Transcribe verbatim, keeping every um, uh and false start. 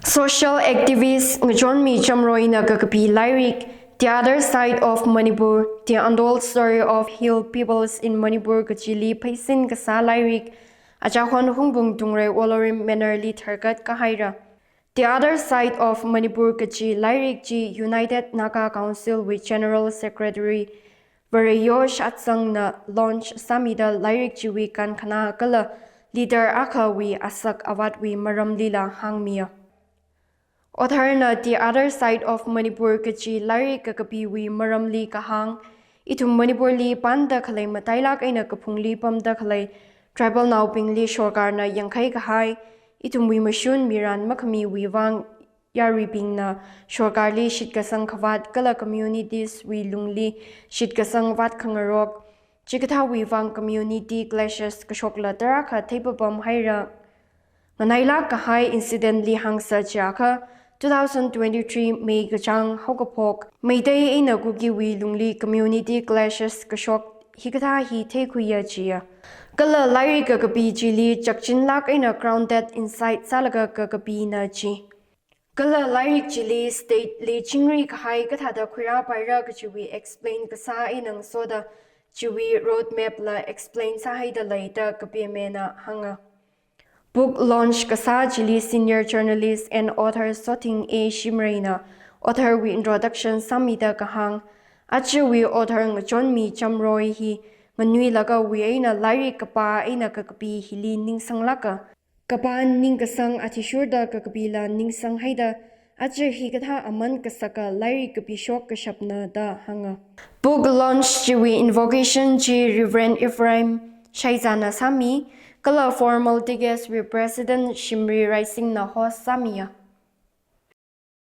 Social activist Ngachonmi Chamroina kakapi lairik The Other Side of Manipur, The Untold Story of Hill Peoples in Manipur kachili pheisin kasā lairik Achahon Hungbung Tungrei Wolorim Manor li tharkat kahaira. The Other Side of Manipur kachi lairik chi United Naga Council wui General Secretary Vareyo Shatsangna launch sāmida lairik chiwui kankhana kala leader akhawui asak avātwui maramlila hāngmiya. Author na The Other Side of Manipur kachi lairik kakapiwui maramli kahāng, ithum Manipurli panda khalei matailak eina kaphungli pamda khalei tribal naobingli sorkarna yangkhai kahai, ithumwui mashun miran makhamiwui vang yaruibingna sorkarli shitkasang khavāt kala communities wui lungli shitkasang vāt khangarok, chikathāwui vang community clashes kashokla tarākha theipapam haira. Nganailak kahai incident li hāngsa chiakha, two thousand twenty-three May kachāng haokaphok Meitei eina Kukiwui lungli community clashes kashok hikathā hi theikhuiya chiya. Kala lairik kakapi chili chakchinlak eina grounded insight sālaga kakapina chi. Kala lairik chili state li chingri kahai kathāda khuirāpaira kachiwui explain kasā eina ngasoda chiwui roadmap la explain sāhaida leida kapemena hānga. Book launch kasā chili senior journalist and author Sothing A Shimrayna author wui introduction sāmida kahāng, ajawui author Ngachonmi Chamroy hi nganuilagawui eina lairik kapā eina kakapi hili ningsanglāka. Kapā ningkasang athishurda kakapila ningsanghaida, aja hikathā aman kasaka lairik kapishok kashapna da hānga. Book launch chiwui invocation chi Reverend Ephraim Shaizana sāmi, kala formal T K S wui President Shimri Raisingna host sāmiya.